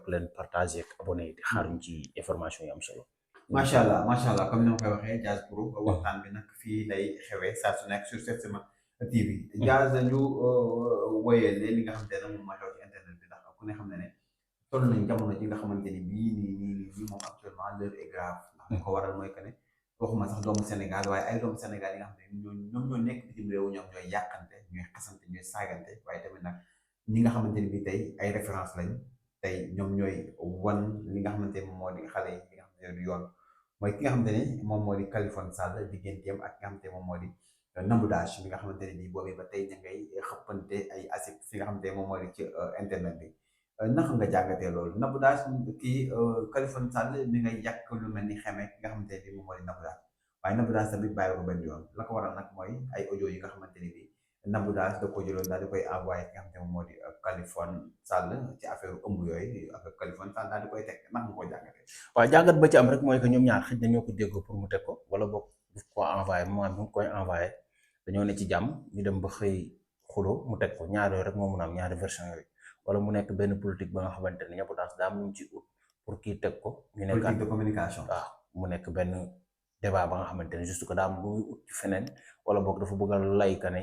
leen partager ak abonné yi di xaaruñ ci information yi am solo. macha allah comme ni ma koy waxee Diaz Pro waxtaan bi nag fii lay xewee saa su nekk sur Setsima TV. Diaz ñu woyee li nga xamante ne moom mooy xew ci internet bi ndax ku ne xam ne toll nañ jamono ji nga xamante ni nii moom actuellement l'heure est grave ndax li ko waral mooy que ne waxuma sax doomu Sénégal waaye ay doomu Sénégal yi nga xam ne ñoom ñoo nekk bitim réew ñoom ñooy yàqante ñooy xasante ñooy saagante waaye tamit nag ñi nga xamante ni bii tey ay référence lañ tey ñoom ñooy wan li nga xamante ni moom moo di xale yi nga xamante ne du yoon mooy ki nga xamante ni moom moo di Kaliphone Sall digganteem ak ki nga xamante ne moom moo di Nabou Dash mi nga xamante ne bii boobee ba tey ña ngay xëppante ay asib fi nga xamante ne moom moo di ci internet bi naka nga jàngatee loolu Nabou Dash kii Kaliphone Sall mi ngay yàq lu mel ni xeme ki nga xamante ne bii moom moo di Nabou Dash waaye Nabou Dash tamit bàyyi ko benn yoon la ko waral nag mooy ay audio yi nga xamante ni bii Nabou Dash da ko jëloon daal di koy envoyé ki nga xamante ne moom moo di Kaliphone Sall ci affaire ëmb yooyu affaire Kaliphone Sall daal di koy teg naka nga ko jàngatee. waaw jàngat ba ci am rek mooy que ñoom ñaar xëj na ñoo ko déggoo pour mu teg ko wala boog daf ko envoyé moment bi mu koy envoyé dañoo ne ci jàmm ñu dem ba xëy xulo mu teg ko ñaar yooyu rek moo mun a am ñaari version yooyu wala mu nekk benn politique ba nga xamante ne Nabou Dash daa am ci ut pour kii teg ko. ñu nekk politique de communication. waaw mu nekk benn débat ba nga xamante ne juste que daa am lu muy ut ci feneen wala boog dafa bëgg a lay ka ne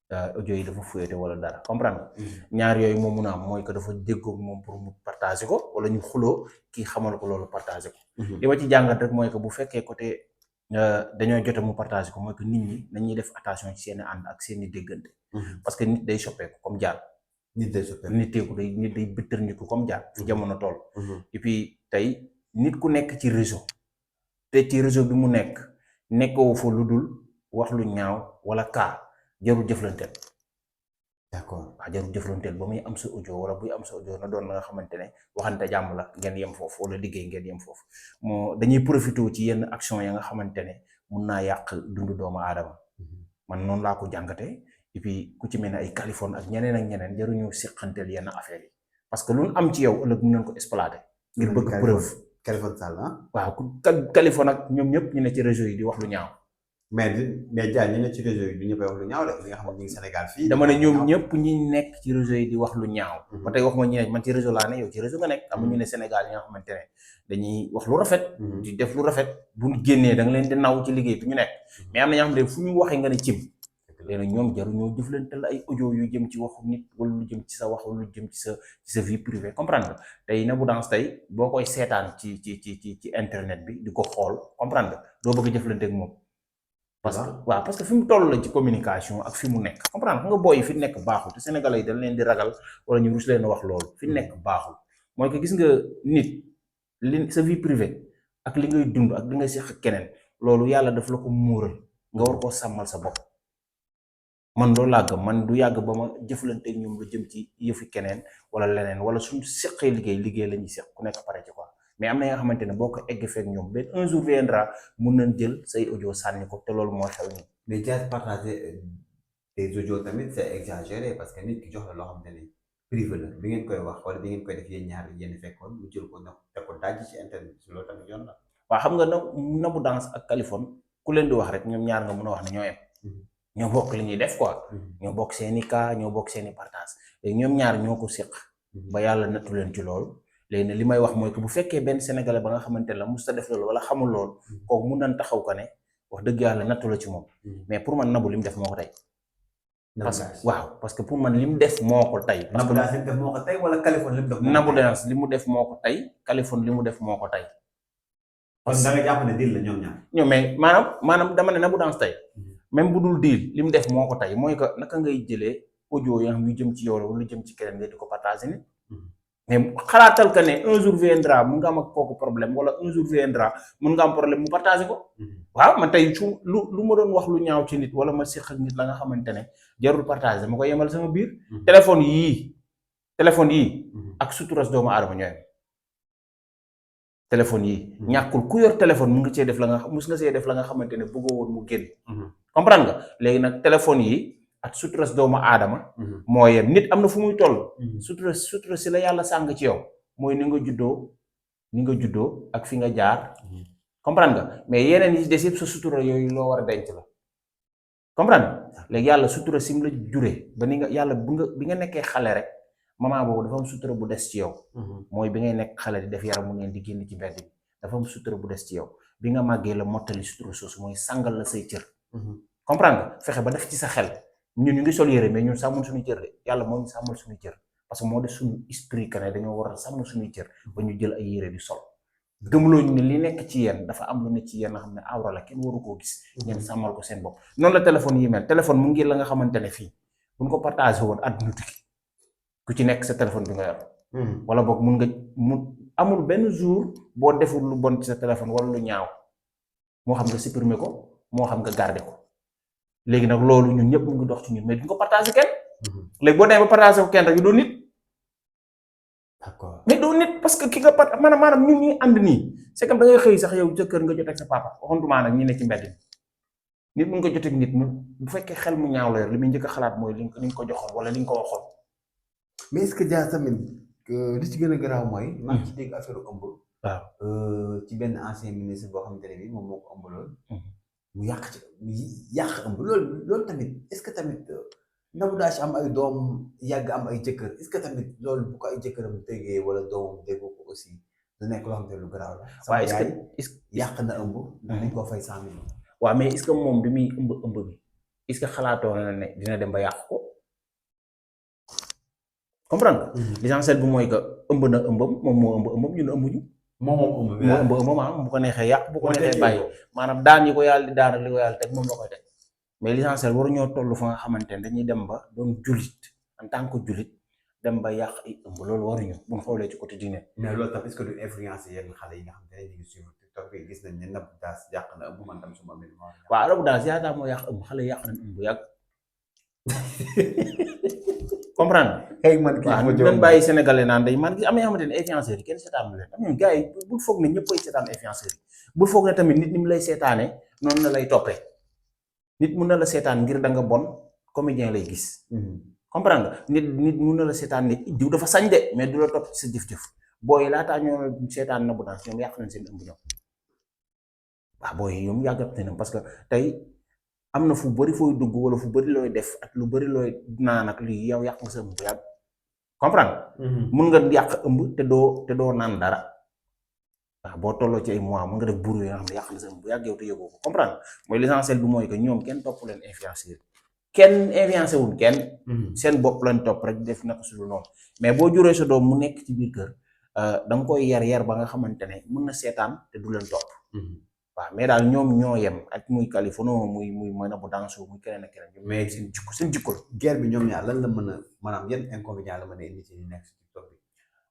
audio yi dafa fuyete wala dara comprendre ñaar yooyu moo mun a am mooy que dafa déggoo moom pour mu partager ko wala ñu xuloo kii xamal ko loolu partager ko. li ma ci jàngat rek mooy que bu fekkee côté dañoo jote mu partager ko mooy que nit ñi nañuy def attention ci seeni ànd ak seeni déggante. parce que nit day soppeeku comme jaar. nit day bittër nit ku comme jaar fi jamono toll. et puis tey nit ku nekk ci réseau te ci réseau bi mu nekk nekkoo fa lu dul wax lu ñaaw wala kaa jarul jëflanteel. d'accord waaw jarul jëflanteel ba muy am sa audio wala buy am sa audio na doon la nga xamante ne waxante jàmm la ngeen yem foofu wala liggéey ngeen yem foofu moo dañuy profité ci yenn action ya nga xamante ne mun naa yàq dundu doomu aadama. man noonu laa ko jàngatee et puis ku ci mel ne ay Kaliphone ak ñeneen jaruñu seqanteel yenn affaire yi parce que lu am ci yow ëllëg mu nañ ko exploiter. ngir bëgg preuve Kaliphone Sall waaw Kaliphone ak ñoom ñëpp ñu ne ci réseau yi di wax lu ñaaw. mais Dia ñu ne ci réseau yi du ñëpp wax lu ñaaw de li nga xam ne ñu ngi Sénégal fii. dama ne ñoom ñëpp ñi nekk ci réseau yi di wax lu ñaaw. ba tey waxuma ñu ne man ci réseau laa ne yow ci réseau nga nekk. am na ñu ne Sénégal yi nga xamante ne dañuy wax lu rafet. di def lu rafet bu génnee da nga leen di naw ci liggéey bi ñu nekk. mais am na ñoo xam ne fu ñu waxee nga ne cim. léegi nag ñoom jaru ñoo jëflantal ay audio yu jëm ci waxu nit wala lu jëm ci sa wax wala lu jëm ci sa vie privée comprendre nga tey Nabou Dash tey boo koy seetaan ci internet bi di ko xool comprendre nga doo bëgg a jëflante ak moom. parce que fi mu toll la ci communication ak fi mu nekk comprendre nga booy fi nekk baaxul te Sénégalais yi dañ leen di ragal wala ñu rus leen a wax loolu fi nekk baaxul mooy que gis nga nit li sa vie privée ak li ngay dund ak li ngay seq keneen loolu yàlla daf la ko muural nga war koo sàmmal sa bopp. man loolu laa gëm man du yàgg ba ma jëflante ñoom lu jëm ci yëfi keneen wala leneen wala suñu seqee liggéey la ñuy seq ku nekk pare ci quoi mais am na nga xamante ne boo ko egg fekk ñoom benn un jour viendra mun nañ jël say audio sànni ko te loolu moo xew nii. mais Dia partager des audios tamit c'est exagéré parce que nit ki jox la loo xamante ne privé la bi ngeen koy wax wala bi ngeen koy def yéen ñaar yéen fekkoon mu jël ko nag te ko daj ci internet bi loolu tamit yoon la. waaw xam nga Nabou Dash ak Kaliphone ku leen di wax rek ñoom ñaar nga mën a wax ne ñoo yem. ñoo bokk li ñuy def quoi. ñoo bokk seeni cas ñoo bokk seeni partage léegi ñoom ñaar ñoo ko séq. ba yàlla nattu leen ci loolu. léegi nag li may wax mooy que bu fekkee benn sénégalais ba nga xamante ne la mosut a def loolu wala xamul loolu. kooku mun nañ taxaw ko ne wax dëgg yàlla nattu la ci moom. mais pour man Nabou li mu def moo ko tey. parce que pour man li mu def moo ko tey. Nabou Dash li mu def moo ko tey wala Kaliphone li mu def. Nabou Dash li mu def moo ko tey Kaliphone li mu def moo ko tey. kon da nga jàpp ne deal la ñoom ñaar. ñoom mais maanaam dama ne Nabou Dash tey. même bu dul diil li mu def moo ko tey mooy que naka ngay jëlee audio yoo xam yu jëm ci yow la wala jëm ci keneen nga di ko partager nit mais xalaatal que ne un jour viendra mun nga am ak kooku problème wala un jour viendra mun nga am problème mu partager ko. waaw man tey su lu ma doon wax lu ñaaw ci nit wala ma séq ak nit la nga xamante ne jarul partager ma koy yemal sama biir. téléphone yii ak suturas doomu aadama ñooy téléphone yi ñàkkul ku yor téléphone mu ngi cee def la nga mus nga see def la nga xamante ne bëggoo woon mu génn. comprendre nga léegi nag téléphone yi ak suturas doomu aadama. moo yem nit am na fu muy toll. sutura si la yàlla sàng ci yow mooy ni nga juddoo ak fi nga jaar. comprendre nga mais yeneen yi des yëpp sa sutura yooyu loo war a denc la. comprendre léegi yàlla sutura sim la juree ba ni nga yàlla bi nga nekkee xale rek moment boobu dafa am sutura bu des ci yow. mooy bi ngay nekk xale di def yaramu neen di génn ci mbedd bi dafa am sutura bu des ci yow bi nga màggee la mottali sutura soosu mooy sàngal la say cër. comprendre nga fexe ba def ci sa xel ñun ñu ngi sol yére mais ñun sàmmul suñu cër de yàlla moo ñu sàmmal suñu cër parce que moo def suñu esprit que ne dañoo war a sàmm suñuy cër ba ñu jël ay yére di sol gëmloo ñu ne li nekk ci yéen dafa am lu ne ci yéen nga xam ne awra la kenn waru koo gis ngeen sàmmal ko seen bopp noonu la téléphone yi mel téléphone mu ngi la nga xamante ne fii buñ ko partagé woon àdduna tukki ku ci nekk sa téléphone bi nga yor wala boog mun amul benn jour boo deful lu bon ci sa téléphone wala lu ñaaw moo xam nga supprimer ko moo xam nga garder ko léegi nag loolu ñun ñëpp mu ngi dox ci ñun mais duñ ko partagé kenn léegi boo demee ba partagé ko kenn rek yu doo nit d'accord mais doo nit parce que ki nga maanaam ñun ñuy ànd nii c'est comme da ngay xëy sax yow sa kër nga jot ak sa papa waxantumaa nag ñi ne ci mbedd nit mun nga jot ak nit mu bu fekkee xel mu ñaaw la yor li muy njëkk a xalaat mooy li nga ko joxoon wala li nga ko waxoon. mais est-ce que Dia tamit li ci gën a garaaw mooy. maa ngi ci dégg affaire ëmb. waaw ci benn ancien ministre boo xamante ne bii moom moo ko ëmbaloon. mu yàq ëmb loolu tamit est-ce que tamit Nabou Dash am ay doom yàgg am ay jëkkër est-ce que tamit loolu bu ko ay jëkkëram déggee wala doomam déggoo ko aussi du nekk loo xamante ne lu garaaw la. waaw est-ce que yàq na ëmb. dañ ko fay 100 millions. waaw mais est-ce que moom bi muy ëmb bi est-ce que xalaatoo na ne dina dem ba yàq ko comprendre nga. l'essentiel bi mooy que ëmb na ëmbam moom moo ëmb ëmbam ñun ëmbuñu. moo ëmb ëmbam bu ko neexee yàq bu ko neexee bàyyi maanaam daan yi ko yàlla di daan ak li ko yàlla teg moom la koy teg mais l'essentiel waruñoo toll fa nga xamante ne dañuy dem ba doon jullit en tant que jullit dem ba yàq ay ëmb loolu waruñu bu ñu xoolee ci côté diine. mais loolu tam est-ce que du influencer yenn xale yi nga xam ne ñu ngi suivre TikTok bi gis nañ ne Nabou Dash yàq na ëmb man tam su ma amee. waaw Nabou Dash yaakaar moo yàq ëmb xale yàq nañ ëmb bu yàgg comprendre waaw dañ bàyyi sénégalais naan day man am na yoo xamante ne influenceurs yi kenn seetaan leen am gars yi bul foog ne ñëpp ay seetaan influenceurs yi bul foog ne tamit nit ni mu lay seetaane noonu la lay toppee nit mun na la seetaan ngir da nga bon comédien lay gis comprendre nga nit mun na la seetaan ne diw dafa sañ de mais du la topp ci sa jëf-jëf booy laataa ñoo seetaan Nabou Dash ñoom yàq nañ seen ëmb ñoom waaw booy ñoom yàggat nañ parce que tey am na fu bëri fooy dugg wala fu bëri looy def ak lu bëri looy naan ak lii yow yàq nga sa ëmb bu yàgg comprendre mun nga yàq ëmb te doo naan dara waaw boo tolloo ci ay mois mun nga def buru yoo xam ne yàq na sa ëmb bu yàgg yow te yëgoo ko comprendre mooy l'essentiel bi mooy que ñoom kenn topp leen influenceur kenn influencé wul kenn seen bopp lañ topp rek def naka su dul noonu mais boo juree sa doom mu nekk ci biir kër da nga koy yar ba nga xamante ne mun na seetaan te du leen topp waaw mais daal ñoom ñoo yem ak muy Kaliphone muy Nabou Dash muy keneen ak keneen mais seen jikko la. guerre bi ñoom ñaar lan la mën a maanaam yan inconvénient la mën a indi ci nekk ci TikTok bi.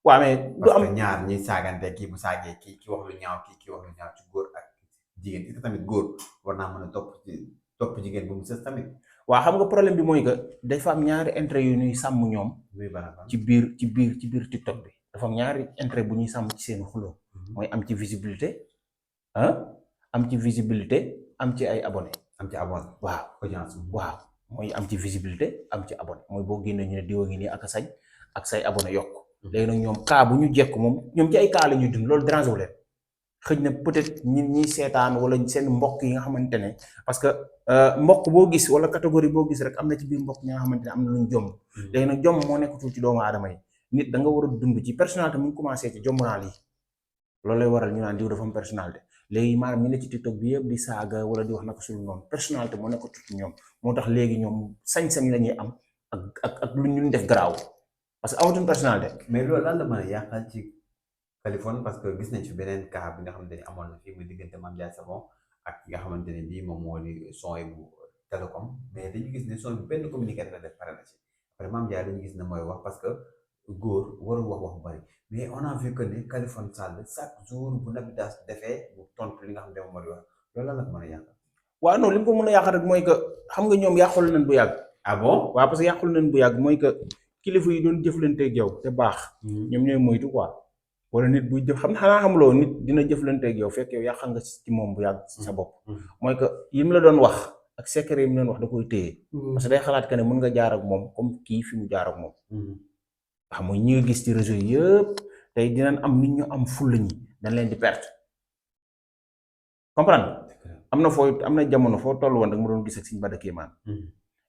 waaw mais du am parce que ñaar ñi saagante kii bu saagee kii wax lu ñaaw kii wax lu ñaaw ci góor ak jigéen est-ce que tamit góor war naa mën a topp jigéen bu mu sës tamit. waaw xam nga problème bi mooy que dafa am ñaari intérêt yu ñuy sàmm ñoom. ci biir TikTok bi dafa am ñaari intérêt bu ñuy sàmm ci seen xuloo mooy am ci visibilité am ci visibilité am ci ay abonné waaw audience waaw mooy am ci visibilité am ci abonné mooy boo génnee ñu ne diwa ngi nii ak sañ ak say abonné yokk léegi nag ñoom kaa bu ñu jekk moom ñoom ci ay kaa la ñuy dund loolu dérange wu leen xëj na peut-être ñi seetaan wala seen mbokk yi nga xamante ne parce que mbokk boo gis wala catégorie boo gis rek am na ci biir mbokk ñi nga xamante ne am na luñ jomm léegi nag jomm moo nekkatul ci doomu aadama yi nit da nga war a dund ci personnalité mu ngi commencé ci jomm naa lii loolu lay waral ñu naan diw dafa am personnalité léegi maanaam ñu ne ci TikTok bi yëpp di saaga wala di wax naka suñu noonu personnalité moo nekk ci ñoom moo tax léegi ñoom sañ-sañ la ñuy am ak lu ñu def garaaw parce que amatuñ personnalité. mais loolu lan la mën a yàqal ci Kaliphone parce que gis nañ fi beneen cas bi nga xamante ne amoon na fii muy diggante Mame Ndiaye Savon ak ki nga xamante ne bii moom moo di son bu Télécom mais dañu gis ne son bi benn communiqué la def pare na ci après Mame Ndiaye dañu gis ne mooy wax parce que góor warul wax bu bari. mais on a vu que ne Kaliphone Sall chaque jour bu Nabou Dash defee mu tontu li nga xam ne moom moo di wax loolu lan la ko mën a yàqal. waaw non li mu ko mën a yàqal rek mooy que xam nga ñoom yàqul nañ bu yàgg. ah bon waaw parce que yàqul nañ bu yàgg mooy que kilifa yi doon jëflanteeg yow te baax. ñoom ñooy moytu quoi. wala nit buy jëf xanaa xamuloo nit dina jëflanteeg yow fekk yow yàqal nga ci moom bu yàgg ci sa bopp. mooy que yim la doon wax ak secret yi mu doon wax da koy téye. parce que day xalaat que ne mën nga jaar ak moom comme kii fi mu jaar ak moom. waaw mooy ñi nga gis ci réseau yëpp tey dinañ am nit ñu am fulla ñi dañ leen di perte comprendre am na jamono foo toll woon rek mu doon gis ak Serigne Bada Kéemaan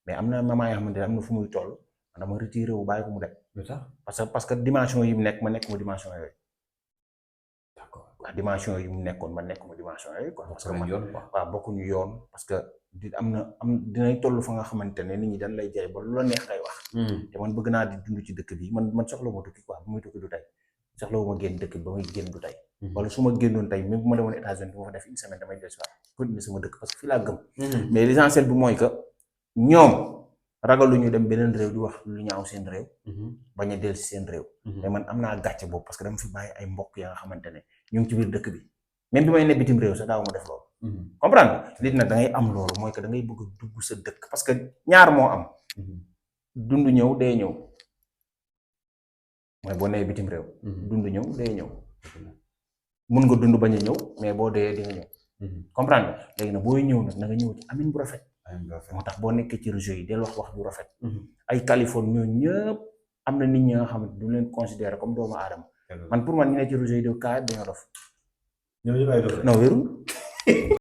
mais am na moment yoo xamante ne am na fu muy toll dama retiré wu bàyyi ko mu dem. lu tax parce que dimension yi mu nekk ma nekkuma dimension yooyu. d'accord waaw dimension yi mu nekkoon ma nekkuma dimension yooyu quoi. parce que man yoon quoi. waaw bokkuñu yoon parce que dinay toll fa nga xamante ne nit ñi dañ lay jaay ba lu la neex ngay wax. te man bëgg naa di dund ci dëkk bi man soxla ma tukki quoi bu muy tukki du tey soxla wu ma génn dëkk bi ba muy génn du tey. wala su ma génnoon tey même bu ma demoon États-Unis bu ma fa def une semaine damay dellusiwaat continuer sama dëkk parce que fii laa gëm. mais l'essentiel bi mooy que ñoom ragaluñu dem beneen réew di wax lu ñaaw seen réew. bañ a dellu si seen réew. mais man am naa gàcce boobu parce que dama fi bàyyi ay mbokk ya nga xamante ne ñu ngi ci biir dëkk bi même bi may ne bitim réew sax daaw ma def loolu. comprendre nit nag da ngay am loolu mooy que da ngay bëgg a dugg sa dëkk parce que ñaar moo am. dund ñëw dee ñëw mooy boo nee bitim réew. dund ñëw dee ñëw. mun nga dund bañ a ñëw mais boo dee di nga ñëw. comprendre léegi nag booy ñëw nag na nga ñëw ci amin bu rafet. moo tax boo nekkee ci réseau yi del wax bu rafet. ay Californie ñoo ñëpp am na nit ñi nga xam ne du leen considérer comme doomu aadama. man pour man ñu ne ci réseau yi de kaay dañoo dof. ñoom ñu ay dof non wérul